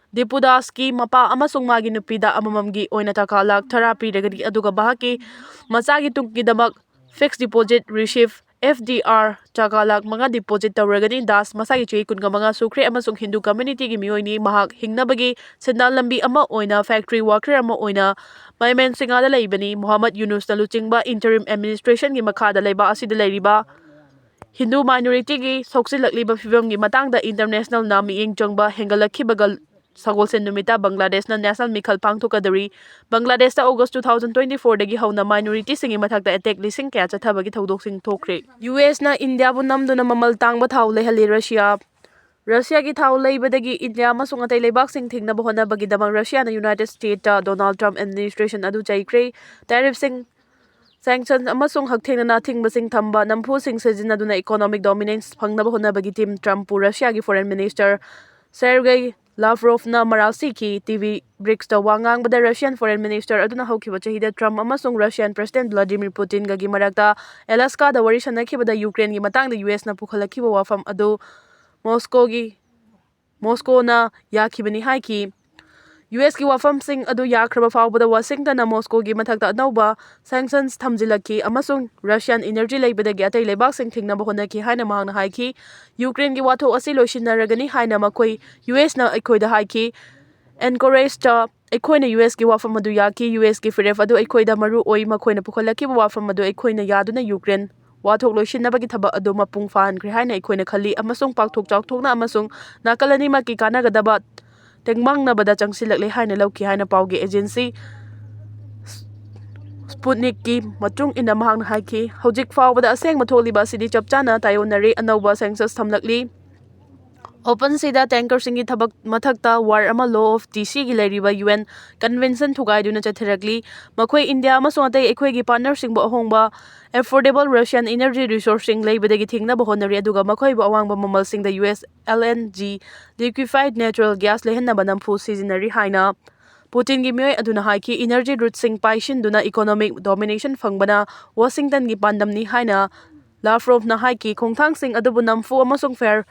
ꯗꯤꯄꯨꯗꯥꯁꯀꯤ ꯃꯄꯥ ꯑꯃꯁꯨꯡ ꯃꯥꯒꯤ ꯅꯨꯄꯤꯗ ꯑꯃꯃꯝꯒꯤ ꯑꯣꯏꯅ ꯊꯥꯈꯥ ꯂꯥꯈ ꯇꯔꯥ ꯄꯤꯔꯒꯅꯤ, ꯑꯗꯨꯒ ꯃꯍꯥꯛꯀꯤ ꯃꯆꯥꯒꯤ ꯇꯨꯡꯒꯤꯗꯃꯛ fixed deposit receive, F D R, ꯊꯥꯈꯥ lakh ꯃꯉꯥ deposit ꯇꯧꯔꯒꯅꯤ꯫ ꯗꯥꯁ ꯃꯁꯥꯒꯤ ꯆꯍꯤ ꯀꯨꯟꯒ ꯃꯉꯥ ꯁꯨꯈ꯭ꯔꯦ ꯑꯃꯁꯨꯡ ꯍꯤꯟꯗꯨ communityꯒꯤ ꯃꯤꯑꯣꯏꯅꯤ꯫ ꯃꯍꯥꯛ ꯍꯤꯡꯅꯕꯒꯤ ꯁꯦꯟꯗꯥꯟ ꯂꯝꯕꯤ ꯑꯃ ꯑꯣꯏꯅ factory worker ꯑꯃ ꯑꯣꯏꯅ ꯃꯥꯏꯃꯦꯟꯁꯤꯡꯒꯥꯗ ꯂꯩꯕꯅꯤ꯫ ꯃꯣꯍꯝꯃꯗ ꯌꯨꯅꯨꯁꯅ ꯂꯨꯆꯤꯡꯕ interim administrationꯒꯤ ꯃꯈꯥꯗ ꯂꯩꯕ ꯑꯁꯤꯗ ꯂꯩꯔꯤꯕ ꯍꯤꯟꯗꯨ minorityꯒꯤ ꯁꯣꯛꯆꯤꯜꯂꯛꯂꯤꯕ ꯐꯤꯕꯝꯒꯤ ꯃꯇꯥꯡꯗ internationalꯅ ꯃꯤꯠꯌꯦꯡ ꯆꯪꯕ ꯍꯦꯟꯒꯠꯂꯛꯈꯤꯕꯒ ꯁꯒꯣꯜꯁꯦꯟ ꯅꯨꯃꯤꯠꯇ ꯕꯪꯒ꯭ꯂꯥꯗꯦꯁꯅ national ꯃꯤꯈꯜ ꯄꯥꯡꯊꯣꯛꯀꯗꯧꯔꯤ꯫ ꯕꯪꯒ꯭ꯂꯥꯗꯦꯁꯇ August two thousand twenty fourꯗꯒꯤ ꯍꯧꯅ minorityꯁꯤꯡꯒꯤ ꯃꯊꯛꯇ attack ꯂꯤꯁꯤꯡ ꯀꯌꯥ ꯆꯠꯊꯕꯒꯤ ꯊꯧꯗꯣꯛꯁꯤꯡ ꯊꯣꯛꯈ꯭ꯔꯦ꯫ USꯅ ꯏꯟꯗꯤꯌꯥꯕꯨ ꯅꯝꯗꯨꯅ ꯃꯃꯜ ꯇꯥꯡꯕ ꯊꯥꯎ ꯂꯩꯍꯜꯂꯤ꯫ ꯔꯁꯤꯌꯥ ꯔꯁꯤꯌꯥꯒꯤ ꯊꯥꯎ ꯂꯩꯕꯗꯒꯤ ꯏꯟꯗꯤꯌꯥ ꯑꯃꯁꯨꯡ ꯑꯇꯩ ꯂꯩꯕꯥꯛꯁꯤꯡ ꯊꯤꯡꯅꯕ ꯍꯣꯠꯅꯕꯒꯤꯗꯃꯛ ꯔꯁꯤꯌꯥꯅ United Statesꯇ Donald Trump administration ꯑꯗꯨ ꯆꯩꯈ꯭ꯔꯦ꯫ Tariffꯁꯤꯡ, sanctions ꯑꯃꯁꯨꯡ ꯍꯛꯊꯦꯡꯅꯅ ꯑꯊꯤꯡꯕꯁꯤꯡ ꯊꯝꯕ ꯅꯝꯐꯨꯁꯤꯡ ꯁꯤꯖꯤꯟꯅꯗꯨꯅ economic dominance ꯐꯪꯅꯕ ꯍꯣꯠꯅꯕꯒꯤ team Trumpꯄꯨ ꯔꯁꯤꯌꯥꯒꯤ foreign minister Sergei Lavrovꯅ ꯃꯔꯥꯜ ꯁꯤꯈꯤ꯫ TV BRICSꯇ ꯋꯥ ꯉꯥꯡꯕꯗ Russian foreign minister ꯑꯗꯨꯅ ꯍꯧꯈꯤꯕ ꯆꯍꯤꯗ Trump ꯑꯃꯁꯨꯡ Russian President Vladimir Putinꯒꯒꯤ ꯃꯔꯛꯇ Alaskaꯗ ꯋꯥꯔꯤ ꯁꯥꯟꯅꯈꯤꯕꯗ Ukraineꯒꯤ ꯃꯇꯥꯡꯗ USꯅ ꯄꯨꯈꯠꯂꯛꯈꯤꯕ ꯋꯥꯐꯝ ꯑꯗꯨ Moscowꯒꯤ Moscowꯅ ꯌꯥꯈꯤꯕꯅꯤ ꯍꯥꯏꯈꯤ꯫ USꯀꯤ ꯋꯥꯐꯝꯁꯤꯡ ꯑꯗꯨ ꯌꯥꯈ꯭ꯔꯕ ꯐꯥꯎꯕꯗ Washingtonꯅ Moscowꯒꯤ ꯃꯊꯛꯇ ꯑꯅꯧꯕ sanctions ꯊꯝꯖꯤꯜꯂꯛꯈꯤ ꯑꯃꯁꯨꯡ Russian energy ꯂꯩꯕꯗꯒꯤ ꯑꯇꯩ ꯂꯩꯕꯥꯛꯁꯤꯡ ꯊꯤꯡꯅꯕ ꯍꯣꯠꯅꯈꯤ ꯍꯥꯏꯅ ꯃꯍꯥꯛꯅ ꯍꯥꯏꯈꯤ꯫ Ukraineꯒꯤ ꯋꯥꯊꯣꯛ ꯑꯁꯤ ꯂꯣꯏꯁꯤꯟꯅꯔꯒꯅꯤ ꯍꯥꯏꯅ ꯃꯈꯣꯏ, USꯅ ꯑꯩꯈꯣꯏꯗ ꯍꯥꯏꯈꯤ꯫ Anchorageꯇ ꯑꯩꯈꯣꯏꯅ USꯀꯤ ꯋꯥꯐꯝ ꯑꯗꯨ ꯌꯥꯈꯤ꯫ USꯀꯤ ꯐꯤꯔꯦꯞ ꯑꯗꯨ ꯑꯩꯈꯣꯏꯗ ꯃꯔꯨ ꯑꯣꯏ꯫ ꯃꯈꯣꯏꯅ ꯄꯨꯈꯠꯂꯛꯈꯤꯕ ꯋꯥꯐꯝ ꯑꯗꯨ ꯑꯩꯈꯣꯏꯅ ꯌꯥꯗꯨꯅ Ukraine ꯋꯥꯊꯣꯛ ꯂꯣꯏꯁꯤꯟꯅꯕꯒꯤ ꯊꯕꯛ ꯑꯗꯨ ꯃꯄꯨꯡ ꯐꯥꯍꯟꯈ꯭ꯔꯦ ꯍꯥꯏꯅ ꯑꯩꯈꯣꯏꯅ ꯈꯜꯂꯤ ꯑꯃꯁꯨꯡ ꯄꯥꯛꯊꯣꯛ ꯆꯥꯎꯊꯣꯛꯅ ꯑꯃꯁꯨꯡ ꯅꯥꯀꯜ ꯑꯅꯤꯃꯛꯀꯤ ꯀꯥꯟꯅꯒꯗꯕ ꯇꯦꯡꯕꯥꯡꯅꯕꯗ ꯆꯪꯁꯤꯜꯂꯛꯂꯦ ꯍꯥꯏꯅ ꯂꯧꯈꯤ ꯍꯥꯏꯅ ꯄꯥꯎꯒꯤ ꯑꯦꯖꯦꯟꯁꯤ ꯁ꯭ꯄꯨꯠꯅꯤꯛꯀꯤ ꯃꯇꯨꯡ ꯏꯟꯅ ꯃꯍꯥꯛꯅ ꯍꯥꯏꯈꯤ꯫ ꯍꯧꯖꯤꯛ ꯐꯥꯎꯕꯗ ꯑꯁꯦꯡꯕ ꯊꯣꯛꯂꯤꯕ ꯑꯁꯤꯗꯤ ꯆꯞ ꯆꯥꯅ ꯇꯥꯏꯑꯣꯟꯅꯔꯤ꯫ ꯑꯅꯧꯕ ꯁꯦꯟꯁꯁ ꯊꯝꯂꯛꯂꯤ꯫ ꯑꯣꯄꯟ ꯁꯤꯗ ꯇꯦꯡꯀꯔꯁꯤꯡꯒꯤ ꯊꯕꯛ ꯃꯊꯛꯇ ꯋꯥꯔ ꯑꯃ ꯂꯣ ꯑꯣꯐ ꯇꯤ ꯁꯤꯒꯤ ꯂꯩꯔꯤꯕ ꯌꯨ ꯑꯦꯟ ꯀꯟꯚꯦꯟꯁꯟ ꯊꯨꯒꯥꯏꯗꯨꯅ ꯆꯠꯊꯔꯛꯂꯤ꯫ ꯃꯈꯣꯏ ꯏꯟꯗꯤꯌꯥ ꯑꯃꯁꯨꯡ ꯑꯇꯩ ꯑꯩꯈꯣꯏꯒꯤ ꯄꯥꯔꯠꯅꯔꯁꯤꯡꯕꯨ ꯑꯍꯣꯡꯕ ꯑꯦꯐꯣꯔꯗꯦꯕꯜ ꯔꯁꯤꯌꯥꯟ ꯏꯅꯔꯖꯤ ꯔꯤꯁꯣꯔꯁꯁꯤꯡ ꯂꯩꯕꯗꯒꯤ ꯊꯤꯡꯅꯕ ꯍꯣꯠꯅꯔꯤ, ꯑꯗꯨꯒ ꯃꯈꯣꯏꯕꯨ ꯑꯋꯥꯡꯕ ꯃꯃꯜꯁꯤꯡꯗ U S L N G, ꯂꯤꯀ꯭ꯋꯤꯐꯥꯏꯗ ꯅꯦꯆꯔꯦꯜ ꯒ꯭ꯌꯥꯁ ꯂꯩꯍꯟꯅꯕ ꯅꯝꯐꯨ ꯁꯤꯖꯤꯟꯅꯔꯤ ꯍꯥꯏꯅ ꯄꯨꯇꯤꯟꯒꯤ ꯃꯤꯑꯣꯏ ꯑꯗꯨꯅ ꯍꯥꯏꯈꯤ꯫ ꯏꯅꯔꯖꯤ ꯔꯨꯠꯁꯤꯡ ꯄꯥꯏꯁꯤꯟꯗꯨꯅ ꯏꯀꯣꯅꯣꯃꯤꯛ ꯗꯣꯃꯤꯅꯦꯁꯟ ꯐꯪꯕꯅ ꯋꯥꯁꯤꯡꯇꯟꯒꯤ ꯄꯥꯟꯗꯝꯅꯤ ꯍꯥꯏꯅ ꯂꯥꯚ꯭ꯔꯣꯚꯅ ꯍꯥꯏꯈꯤ꯫ ꯈꯣꯡꯊꯥꯡꯁꯤꯡ ꯑꯗꯨꯕꯨ ꯅꯝꯐꯨ ꯑꯃꯁꯨꯡ ꯐꯦꯌꯔ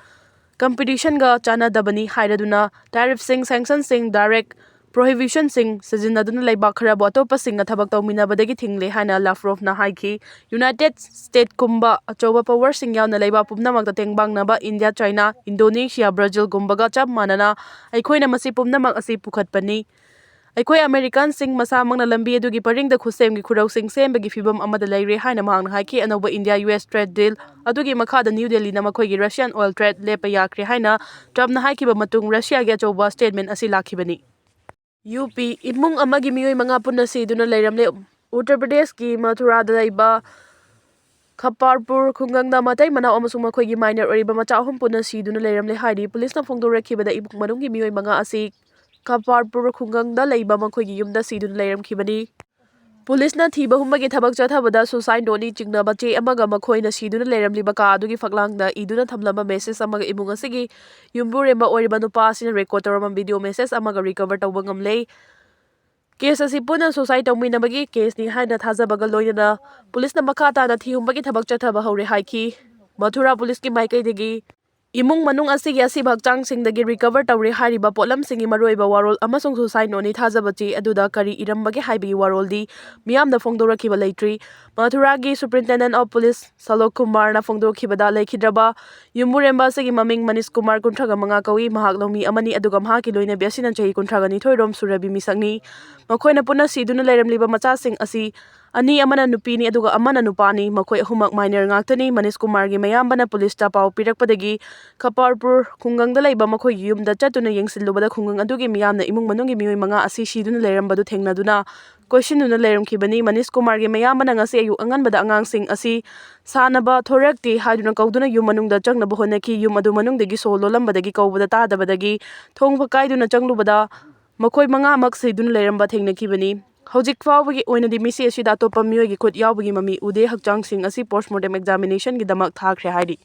ꯀꯝꯄꯤꯇꯤꯁꯟꯒ ꯆꯥꯟꯅꯗꯕꯅꯤ ꯍꯥꯏꯔꯗꯨꯅ ꯇꯦꯔꯤꯐꯁꯤꯡ, ꯁꯦꯡꯁꯟꯁꯤꯡ, ꯗꯥꯏꯔꯦꯛ ꯄ꯭ꯔꯣꯍꯤꯕꯤꯁꯟꯁꯤꯡ ꯁꯤꯖꯤꯟꯅꯗꯨꯅ ꯂꯩꯕꯥꯛ ꯈꯔꯕꯨ ꯑꯇꯣꯞꯄꯁꯤꯡꯅ ꯊꯕꯛ ꯇꯧꯃꯤꯟꯅꯕꯗꯒꯤ ꯊꯤꯡꯂꯦ ꯍꯥꯏꯅ ꯂꯥꯚ꯭ꯔꯣꯚꯅ ꯍꯥꯏꯈꯤ꯫ ꯌꯨꯅꯥꯏꯇꯦꯗ ꯁ꯭ꯇꯦꯠꯀꯨꯝꯕ ꯑꯆꯧꯕ ꯄꯥꯋꯔꯁꯤꯡ ꯌꯥꯎꯅ ꯂꯩꯕꯥꯛ ꯄꯨꯝꯅꯃꯛꯇ ꯇꯦꯡꯕꯥꯡꯅꯕ ꯏꯟꯗꯤꯌꯥ, ꯆꯥꯏꯅꯥ, ꯏꯟꯗꯣꯅꯦꯁꯤꯌꯥ, ꯕ꯭ꯔꯥꯖꯤꯜꯒꯨꯝꯕꯒ ꯆꯞ ꯃꯥꯟꯅꯅ ꯑꯩꯈꯣꯏꯅ ꯃꯁꯤ ꯄꯨꯝꯅꯃꯛ ꯑꯁꯤ ꯄꯨꯈꯠꯄꯅꯤ꯫ ꯑꯩꯈꯣꯏ ꯑꯃꯦꯔꯤꯀꯥꯟꯁꯤꯡ ꯃꯁꯥꯃꯛꯅ ꯂꯝꯕꯤ ꯑꯗꯨꯒꯤ ꯄꯔꯤꯡꯗ ꯈꯨꯠꯁꯦꯝꯒꯤ ꯈꯨꯔꯧꯁꯤꯡ ꯁꯦꯝꯕꯒꯤ ꯐꯤꯚꯝ ꯑꯃꯗ ꯂꯩꯔꯦ ꯍꯥꯏꯅ ꯃꯍꯥꯛꯅ ꯍꯥꯏꯈꯤ꯫ ꯑꯅꯧꯕ ꯏꯟꯗꯤꯌꯥ ꯌꯨ ꯑꯦꯁ ꯇ꯭ꯔꯦꯗ ꯗꯤꯜ ꯑꯗꯨꯒꯤ ꯃꯈꯥꯗ ꯅ꯭ꯌꯨ ꯗꯦꯜꯂꯤꯅ ꯃꯈꯣꯏꯒꯤ ꯔꯁꯤꯌꯥꯟ ꯑꯣꯏꯜ ꯇ꯭ꯔꯦꯗ ꯂꯦꯞꯄ ꯌꯥꯈ꯭ꯔꯦ ꯍꯥꯏꯅ ꯇ꯭ꯔꯝꯞꯅ ꯍꯥꯏꯈꯤꯕ ꯃꯇꯨꯡ ꯔꯁꯤꯌꯥꯒꯤ ꯑꯆꯧꯕ ꯁ꯭ꯇꯦꯠꯃꯦꯟ ꯑꯁꯤ ꯂꯥꯛꯈꯤꯕꯅꯤ꯫ ꯌꯨ ꯄꯤ, ꯏꯃꯨꯡ ꯑꯃꯒꯤ ꯃꯤꯑꯣꯏ ꯃꯉꯥ ꯄꯨꯟꯅ ꯁꯤꯗꯨꯅ ꯂꯩꯔꯝꯂꯦ꯫ ꯎꯠꯇꯔ ꯄ꯭ꯔꯗꯦꯁꯀꯤ ꯃꯊꯨꯔꯥꯗ ꯂꯩꯕ ꯈꯄꯥꯔꯄꯨꯔ ꯈꯨꯡꯒꯪꯗ ꯃꯇꯩ ꯃꯅꯥꯎ ꯑꯃꯁꯨꯡ ꯃꯈꯣꯏꯒꯤ ꯃꯥꯏꯅꯔ ꯑꯣꯏꯔꯤꯕ ꯃꯆꯥ ꯑꯍꯨꯝ ꯄꯨꯟꯅ ꯁꯤꯗꯨꯅ ꯂꯩꯔꯝꯂꯦ ꯍꯥꯏꯔꯤ꯫ ꯄꯨꯂꯤꯁꯅ ꯐꯣꯡꯗꯣꯔꯛꯈꯤꯕꯗ ꯏꯃꯨꯡ ꯃꯅꯨꯡꯒꯤ ꯃꯤꯑꯣꯏ ꯃꯉꯥ ꯑꯁꯤ ꯈꯄꯥꯔꯄꯨꯔ ꯈꯨꯡꯒꯪꯗ ꯂꯩꯕ ꯃꯈꯣꯏꯒꯤ ꯌꯨꯝꯗ ꯁꯤꯗꯨꯅ ꯂꯩꯔꯝꯈꯤꯕꯅꯤ꯫ ꯄꯨꯂꯤꯁꯅ ꯊꯤꯕ ꯍꯨꯝꯕꯒꯤ ꯊꯕꯛ ꯆꯠꯊꯕꯗ ꯁꯨꯁꯥꯏꯗ ꯅꯣꯠꯅꯤ ꯆꯤꯡꯅꯕ ꯆꯦ ꯑꯃꯒ ꯃꯈꯣꯏꯅ ꯁꯤꯗꯨꯅ ꯂꯩꯔꯝꯂꯤꯕ ꯀꯥ ꯑꯗꯨꯒꯤ ꯐꯛꯂꯥꯡꯗ ꯏꯗꯨꯅ ꯊꯝꯂꯝꯕ ꯃꯦꯁꯦꯖ ꯑꯃꯒ ꯏꯃꯨꯡ ꯑꯁꯤꯒꯤ ꯌꯨꯝꯕꯨꯔꯦꯝꯕ ꯑꯣꯏꯔꯤꯕ ꯅꯨꯄꯥ ꯑꯁꯤꯅ ꯔꯦꯀꯣꯔꯗ ꯇꯧꯔꯝꯕ ꯚꯤꯗꯤꯑꯣ ꯃꯦꯁꯦꯖ ꯑꯃꯒ ꯔꯤꯀꯚꯔ ꯇꯧꯕ ꯉꯝꯂꯦ꯫ ꯀꯦꯁ ꯑꯁꯤ ꯄꯨꯟꯅ ꯁꯨꯁꯥꯏꯗ ꯇꯧꯃꯤꯟꯅꯕꯒꯤ ꯀꯦꯁꯅꯤ ꯍꯥꯏꯅ ꯊꯥꯖꯕꯒ ꯂꯣꯏꯅꯅ ꯄꯨꯂꯤꯁꯅ ꯃꯈꯥ ꯇꯥꯅ ꯊꯤꯍꯨꯝꯕꯒꯤ ꯊꯕꯛ ꯆꯠꯊꯕ ꯍꯧꯔꯦ ꯍꯥꯏꯈꯤ꯫ ꯃꯊꯨꯔꯥ ꯄꯨꯂꯤꯁꯀꯤ ꯃꯥꯏꯀꯩꯗꯒꯤ ꯏꯃꯨꯡ ꯃꯅꯨꯡ ꯑꯁꯤꯒꯤ ꯑꯁꯤꯕ ꯍꯛꯆꯥꯡꯁꯤꯡꯗꯒꯤ ꯔꯤꯀꯚꯔ ꯇꯧꯔꯦ ꯍꯥꯏꯔꯤꯕ ꯄꯣꯠꯂꯝꯁꯤꯡꯒꯤ ꯃꯔꯨꯑꯣꯏꯕ ꯋꯥꯔꯣꯜ ꯑꯃꯁꯨꯡ ꯁꯨꯁꯥꯏꯗ ꯅꯣꯠꯅꯤ ꯊꯥꯖꯕ ꯆꯦ ꯑꯗꯨꯗ ꯀꯔꯤ ꯏꯔꯝꯕꯒꯦ ꯍꯥꯏꯕꯒꯤ ꯋꯥꯔꯣꯜꯗꯤ ꯃꯤꯌꯥꯝꯗ ꯐꯣꯡꯗꯣꯔꯛꯈꯤꯕ ꯂꯩꯇ꯭ꯔꯤ꯫ ꯃꯊꯨꯔꯥꯒꯤ ꯁꯨꯄ꯭ꯔꯤꯟꯇꯦꯟꯗꯦꯟ ꯑꯣꯐ ꯄꯨꯂꯤꯁ ꯁꯥꯂꯣꯛ ꯀꯨꯃꯥꯔꯅ ꯐꯣꯡꯗꯣꯛꯈꯤꯕꯗ, ꯂꯩꯈꯤꯗ꯭ꯔꯕ ꯌꯨꯝꯕꯨꯔꯦꯝꯕ ꯑꯁꯤꯒꯤ ꯃꯃꯤꯡ ꯃꯅꯤꯁ ꯀꯨꯃꯥꯔ, ꯀꯨꯟꯊ꯭ꯔꯥꯒ ꯃꯉꯥ ꯀꯧꯏ꯫ ꯃꯍꯥꯛ ꯂꯧꯃꯤ ꯑꯃꯅꯤ, ꯑꯗꯨꯒ ꯃꯍꯥꯛꯀꯤ ꯂꯣꯏꯅꯕꯤ ꯑꯁꯤꯅ ꯆꯍꯤ ꯀꯨꯟꯊ꯭ꯔꯥꯒ ꯅꯤꯊꯣꯏ ꯔꯣꯝ ꯁꯨꯔꯕꯤ ꯃꯤꯁꯛꯅꯤ꯫ ꯃꯈꯣꯏꯅ ꯄꯨꯟꯅ ꯁꯤꯗꯨꯅ ꯂꯩꯔꯝꯂꯤꯕ ꯃꯆꯥꯁꯤꯡ ꯑꯁꯤ ꯑꯅꯤ ꯑꯃꯅ ꯅꯨꯄꯤꯅꯤ ꯑꯗꯨꯒ ꯑꯃꯅ ꯅꯨꯄꯥꯅꯤ꯫ ꯃꯈꯣꯏ ꯑꯍꯨꯝꯃꯛ minor ꯉꯥꯛꯇꯅꯤ꯫ ꯃꯅꯤꯁ ꯀꯨꯃꯥꯔꯒꯤ ꯃꯌꯥꯝꯕꯅ ꯄꯨꯂꯤꯁꯇ ꯄꯥꯎ ꯄꯤꯔꯛꯄꯗꯒꯤ ꯈꯄꯥꯔꯄꯨꯔ ꯈꯨꯡꯒꯪꯗ ꯂꯩꯕ ꯃꯈꯣꯏꯒꯤ ꯌꯨꯝꯗ ꯆꯠꯇꯨꯅ ꯌꯦꯡꯁꯤꯜꯂꯨꯕꯗ ꯈꯨꯡꯒꯪ ꯑꯗꯨꯒꯤ ꯃꯤꯌꯥꯝꯅ ꯏꯃꯨꯡ ꯃꯅꯨꯡꯒꯤ ꯃꯤꯑꯣꯏ ꯃꯉꯥ ꯑꯁꯤ ꯁꯤꯗꯨꯅ ꯂꯩꯔꯝꯕꯗꯨ ꯊꯦꯡꯅꯗꯨꯅ ꯀꯣꯏꯁꯤꯟꯗꯨꯅ ꯂꯩꯔꯝꯈꯤꯕꯅꯤ꯫ ꯃꯅꯤꯁ ꯀꯨꯃꯥꯔꯒꯤ ꯃꯌꯥꯝꯕꯅ ꯉꯁꯤ ꯑꯌꯨꯛ ꯑꯉꯟꯕꯗ ꯑꯉꯥꯡꯁꯤꯡ ꯑꯁꯤ ꯁꯥꯟꯅꯕ ꯊꯣꯔꯛꯇꯦ ꯍꯥꯏꯗꯨꯅ ꯀꯧꯗꯨꯅ ꯌꯨꯝ ꯃꯅꯨꯡꯗ ꯆꯪꯅꯕ ꯍꯣꯠꯅꯈꯤ꯫ ꯌꯨꯝ ꯑꯗꯨ ꯃꯅꯨꯡꯗꯒꯤ ꯁꯣ ꯂꯣꯜꯂꯝꯕꯗꯒꯤ ꯀꯧꯕꯗ ꯇꯥꯗꯕꯗꯒꯤ ꯊꯣꯡ ꯐꯛꯀꯥꯏꯗꯨꯅ ꯆꯪꯂꯨꯕꯗ ꯃꯈꯣꯏ ꯃꯉꯥꯃꯛ ꯁꯤꯗꯨꯅ ꯂꯩꯔꯝꯕ ꯊꯦꯡꯅꯈꯤꯕꯅꯤ꯫ ꯍꯧꯖꯤꯛ ꯐꯥꯎꯕꯒꯤ ꯑꯣꯏꯅꯗꯤ ꯃꯤꯁꯤ ꯑꯁꯤꯗ ꯑꯇꯣꯞꯄ ꯃꯤꯑꯣꯏꯒꯤ ꯈꯨꯠ ꯌꯥꯎꯕꯒꯤ ꯃꯃꯤ ꯎꯗꯦ꯫ ꯍꯛꯆꯥꯡꯁꯤꯡ ꯑꯁꯤ postmortem examinationꯒꯤꯗꯃꯛ ꯊꯥꯈ꯭ꯔꯦ ꯍꯥꯏꯔꯤ꯫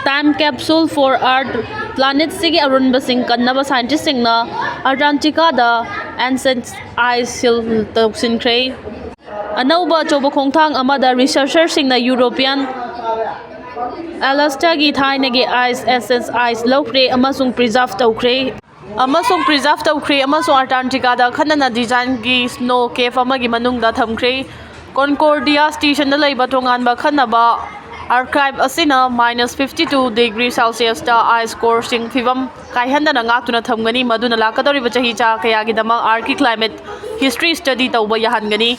Time capsule for Earth꯫ Planetꯁꯤꯒꯤ ꯑꯔꯨꯟꯕꯁꯤꯡ ꯀꯟꯅꯕ scientistꯁꯤꯡꯅ Antarcticaꯗ ancient ice shield ꯇꯧꯁꯤꯟꯈ꯭ꯔꯦ꯫ ꯑꯅꯧꯕ ꯑꯆꯧꯕ ꯈꯣꯡꯊꯥꯡ ꯑꯃꯗ researcherꯁꯤꯡꯅ European Alaskaꯒꯤ ꯊꯥꯏꯅꯒꯤ ice, ancient ice ꯂꯧꯈ꯭ꯔꯦ ꯑꯃꯁꯨꯡ preserve ꯇꯧꯈ꯭ꯔꯦ꯫ ꯑꯃꯁꯨꯡ preserve ꯇꯧꯈ꯭ꯔꯦ ꯑꯃꯁꯨꯡ Antarcticaꯗ ꯑꯈꯟꯅꯅ designꯒꯤ snow cave ꯑꯃꯒꯤ ꯃꯅꯨꯡꯗ ꯊꯝꯈ꯭ꯔꯦ꯫ Concordia stationꯗ ꯂꯩꯕ ꯇꯣꯉꯥꯟꯕ ꯑꯈꯟꯅꯕ archive ꯑꯁꯤꯅ minus fifty two degree Celsiusꯇ ice coreꯁꯤꯡ ꯐꯤꯕꯝ ꯀꯥꯏꯍꯟꯗꯅ ꯉꯥꯛꯇꯨꯅ ꯊꯝꯒꯅꯤ, ꯃꯗꯨꯅ ꯂꯥꯛꯀꯗꯧꯔꯤꯕ ꯆꯍꯤ ꯆꯥ ꯀꯌꯥꯒꯤꯗꯃꯛ Earthꯀꯤ climate history study ꯇꯧꯕ ꯌꯥꯍꯟꯒꯅꯤ꯫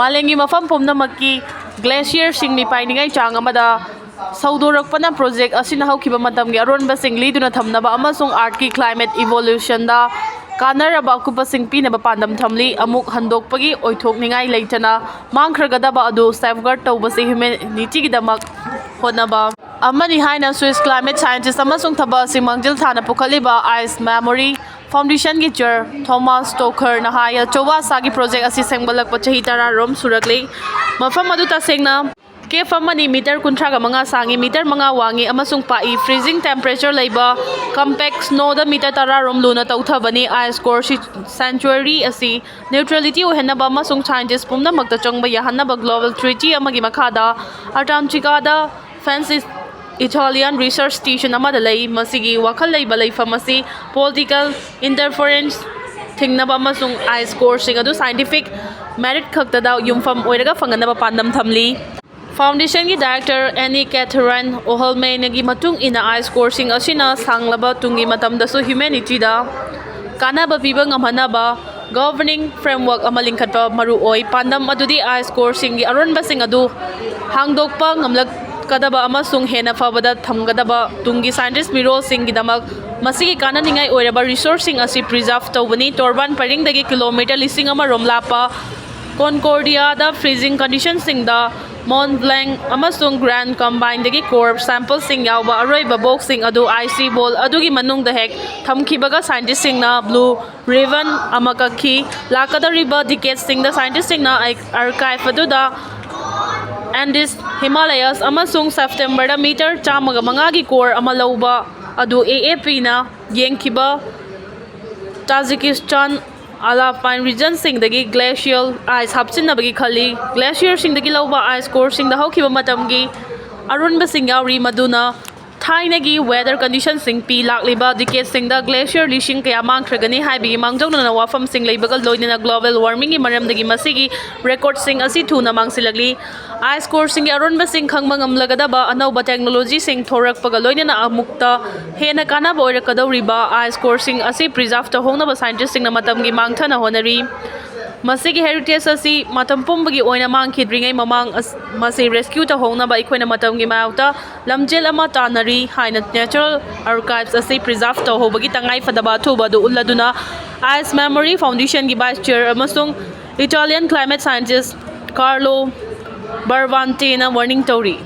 ꯃꯥꯂꯦꯝꯒꯤ ꯃꯐꯝ ꯄꯨꯝꯅꯃꯛꯀꯤ glacierꯁꯤꯡ ꯃꯤꯄꯥꯏꯅꯤꯡꯉꯥꯏ ꯆꯥꯡ ꯑꯃꯗ ꯁꯧꯗꯣꯔꯛꯄꯅ project ꯑꯁꯤꯅ ꯍꯧꯈꯤꯕ ꯃꯇꯝꯒꯤ ꯑꯔꯣꯟꯕꯁꯤꯡ ꯂꯤꯗꯨꯅ ꯊꯝꯅꯕ ꯑꯃꯁꯨꯡ Earthꯀꯤ climate evolutionꯗ ꯀꯥꯟꯅꯔꯕ ꯑꯀꯨꯞꯄꯁꯤꯡ ꯄꯤꯅꯕ ꯄꯥꯟꯗꯝ ꯊꯝꯂꯤ꯫ ꯑꯃꯨꯛ ꯍꯟꯗꯣꯛꯄꯒꯤ ꯑꯣꯏꯊꯣꯛꯅꯤꯡꯉꯥꯏ ꯂꯩꯇꯅ ꯃꯥꯡꯈ꯭ꯔꯒꯗꯕ ꯑꯗꯨ safeguard ꯇꯧꯕꯁꯤ humanityꯒꯤꯗꯃꯛ ꯍꯣꯠꯅꯕ ꯑꯃꯅꯤ ꯍꯥꯏꯅ Swiss climate scientist ꯑꯃꯁꯨꯡ ꯊꯕꯛ ꯑꯁꯤ ꯃꯥꯡꯖꯤꯜ ꯊꯥꯅ ꯄꯨꯈꯠꯂꯤꯕ Ice Memory Foundationꯒꯤ chair Thomas Stokerꯅ ꯍꯥꯏ꯫ ꯑꯆꯧꯕ ꯑꯁꯥꯒꯤ project ꯑꯁꯤ ꯁꯦꯝꯒꯠꯂꯛꯄ ꯆꯍꯤ ꯇꯔꯥꯔꯣꯝ ꯁꯨꯔꯛꯂꯤ꯫ ꯃꯐꯝ ꯑꯗꯨ ꯇꯁꯦꯡꯅ cave ꯑꯃꯅꯤ꯫ Meter ꯀꯨꯟꯊ꯭ꯔꯥꯒ ꯃꯉꯥ ꯁꯥꯡꯏ, meter ꯃꯉꯥ ꯋꯥꯡꯏ ꯑꯃꯁꯨꯡ ꯄꯥꯛꯏ꯫ Freezing temperature ꯂꯩꯕ compact snowꯗ meter ꯇꯔꯥꯔꯣꯝ ꯂꯨꯅ ꯇꯧꯊꯕꯅꯤ꯫ Ice core sanctuary ꯑꯁꯤ neutrality ꯑꯣꯏꯍꯟꯅꯕ ꯑꯃꯁꯨꯡ scientist ꯄꯨꯝꯅꯃꯛꯇ ꯆꯪꯕ ꯌꯥꯍꯟꯅꯕ global treaty ꯑꯃꯒꯤ ꯃꯈꯥꯗ Antarcticaꯗ Fence Italian research station ꯑꯃꯗ ꯂꯩ꯫ ꯃꯁꯤꯒꯤ ꯋꯥꯈꯜ ꯂꯩꯕ ꯂꯩꯐꯝ ꯑꯁꯤ political interference ꯊꯤꯡꯅꯕ ꯑꯃꯁꯨꯡ ice coreꯁꯤꯡ ꯑꯗꯨ scientific merit ꯈꯛꯇꯗ ꯌꯨꯝꯐꯝ ꯑꯣꯏꯔꯒ ꯐꯪꯍꯟꯅꯕ ꯄꯥꯟꯗꯝ ꯊꯝꯂꯤ꯫ Foundationꯒꯤ director Anne Catherine Ohlmannꯒꯤ ꯃꯇꯨꯡ ꯏꯟꯅ, ice coreꯁꯤꯡ ꯑꯁꯤꯅ ꯁꯥꯡꯂꯕ ꯇꯨꯡꯒꯤ ꯃꯇꯝꯗꯁꯨ humanityꯗ ꯀꯥꯟꯅꯕ ꯄꯤꯕ ꯉꯝꯍꯟꯅꯕ Governing framework ꯑꯃ ꯂꯤꯡꯈꯠꯄ ꯃꯔꯨ ꯑꯣꯏ꯫ ꯄꯥꯟꯗꯝ ꯑꯗꯨꯗꯤ ice coreꯁꯤꯡꯒꯤ ꯑꯔꯣꯟꯕꯁꯤꯡ ꯑꯗꯨ ꯍꯥꯡꯗꯣꯛꯄ ꯉꯝꯂꯛꯀꯗꯕ ꯑꯃꯁꯨꯡ ꯍꯦꯟꯅ ꯐꯕꯗ ꯊꯝꯒꯗꯕ ꯇꯨꯡꯒꯤ scientist ꯃꯤꯔꯣꯜꯁꯤꯡꯒꯤꯗꯃꯛ ꯃꯁꯤꯒꯤ ꯀꯥꯟꯅꯅꯤꯡꯉꯥꯏ ꯑꯣꯏꯔꯕ resourceꯁꯤꯡ ꯑꯁꯤ preserve ꯇꯧꯕꯅꯤ꯫ Torban ꯄꯔꯤꯡꯗꯒꯤ kilometre ꯂꯤꯁꯤꯡ ꯑꯃ ꯔꯣꯝ ꯂꯥꯞꯄ Concordiaꯗ freezing conditionꯁꯤꯡꯗ Mont Blanc ꯑꯃꯁꯨꯡ Grand Cambineꯗꯒꯤ core sampleꯁꯤꯡ ꯌꯥꯎꯕ ꯑꯔꯣꯏꯕ boxꯁꯤꯡ ꯑꯗꯨ icy bowl ꯑꯗꯨꯒꯤ ꯃꯅꯨꯡꯗ ꯍꯦꯛ ꯊꯝꯈꯤꯕꯒ scientistꯁꯤꯡꯅ blue ribbon ꯑꯃ ꯀꯛꯈꯤ꯫ ꯂꯥꯛꯀꯗꯧꯔꯤꯕ decadeꯁꯤꯡꯗ scientistꯁꯤꯡꯅ archive ꯑꯗꯨꯗ Andes, Himalayas ꯑꯃꯁꯨꯡ Septemberꯗ meter ꯆꯥꯝꯃꯒ ꯃꯉꯥꯒꯤ core ꯑꯃ ꯂꯧꯕ ꯑꯗꯨ AAPꯅ ꯌꯦꯡꯈꯤꯕ Tajikistan alpine regionꯁꯤꯡꯗꯒꯤ glacial ice ꯍꯥꯞꯆꯤꯟꯅꯕꯒꯤ ꯈꯜꯂꯤ꯫ Glacierꯁꯤꯡꯗꯒꯤ ꯂꯧꯕ ice coreꯁꯤꯡꯗ ꯍꯧꯈꯤꯕ ꯃꯇꯝꯒꯤ ꯑꯔꯣꯟꯕꯁꯤꯡ ꯌꯥꯎꯔꯤ, ꯃꯗꯨꯅ ꯊꯥꯏꯅꯒꯤ weather conditionꯁꯤꯡ ꯄꯤ꯫ ꯂꯥꯛꯂꯤꯕ decadeꯁꯤꯡꯗ glacier ꯂꯤꯁꯤꯡ ꯀꯌꯥ ꯃꯥꯡꯈ꯭ꯔꯒꯅꯤ ꯍꯥꯏꯕꯒꯤ ꯃꯥꯡꯖꯧꯅꯅ ꯋꯥꯐꯝꯁꯤꯡ ꯂꯩꯕꯒ ꯂꯣꯏꯅꯅ global warmingꯒꯤ ꯃꯔꯝꯗꯒꯤ ꯃꯁꯤꯒꯤ recordꯁꯤꯡ ꯑꯁꯤ ꯊꯨꯅ ꯃꯥꯡꯁꯤꯜꯂꯛꯂꯤ꯫ Ice coreꯁꯤꯡꯒꯤ ꯑꯔꯣꯟꯕꯁꯤꯡ ꯈꯪꯕ ꯉꯝꯂꯒꯗꯕ ꯑꯅꯧꯕ technologyꯁꯤꯡ ꯊꯣꯔꯛꯄꯒ ꯂꯣꯏꯅꯅ ꯑꯃꯨꯛꯇ ꯍꯦꯟꯅ ꯀꯥꯟꯅꯕ ꯑꯣꯏꯔꯛꯀꯗꯧꯔꯤꯕ ice coreꯁꯤꯡ ꯑꯁꯤ preserve ꯇꯧꯍꯧꯅꯕ scientistꯁꯤꯡꯅ ꯃꯇꯝꯒꯤ ꯃꯥꯡꯊꯅ ꯍꯣꯠꯅꯔꯤ꯫ ꯃꯁꯤꯒꯤ heritage ꯑꯁꯤ ꯃꯇꯝ ꯄꯨꯝꯕꯒꯤ ꯑꯣꯏꯅ ꯃꯥꯡꯈꯤꯗ꯭ꯔꯤꯉꯩ ꯃꯃꯥꯡ ꯑꯁ-, ꯃꯁꯤ rescue ꯇꯧꯍꯧꯅꯕ ꯑꯩꯈꯣꯏꯅ ꯃꯇꯝꯒꯤ ꯃꯥꯌꯣꯛꯇ ꯂꯝꯖꯦꯜ ꯑꯃ ꯇꯥꯟꯅꯔꯤ ꯍꯥꯏꯅ natural archives ꯑꯁꯤ preserve ꯇꯧꯍꯧꯕꯒꯤ ꯇꯉꯥꯏꯐꯗꯕ ꯑꯊꯨꯕ ꯑꯗꯨ ꯎꯠꯂꯗꯨꯅ Ice Memory Foundationꯒꯤ vice chair ꯑꯃꯁꯨꯡ Italian climate scientist Carlo Barbanteꯅ warning ꯇꯧꯔꯤ꯫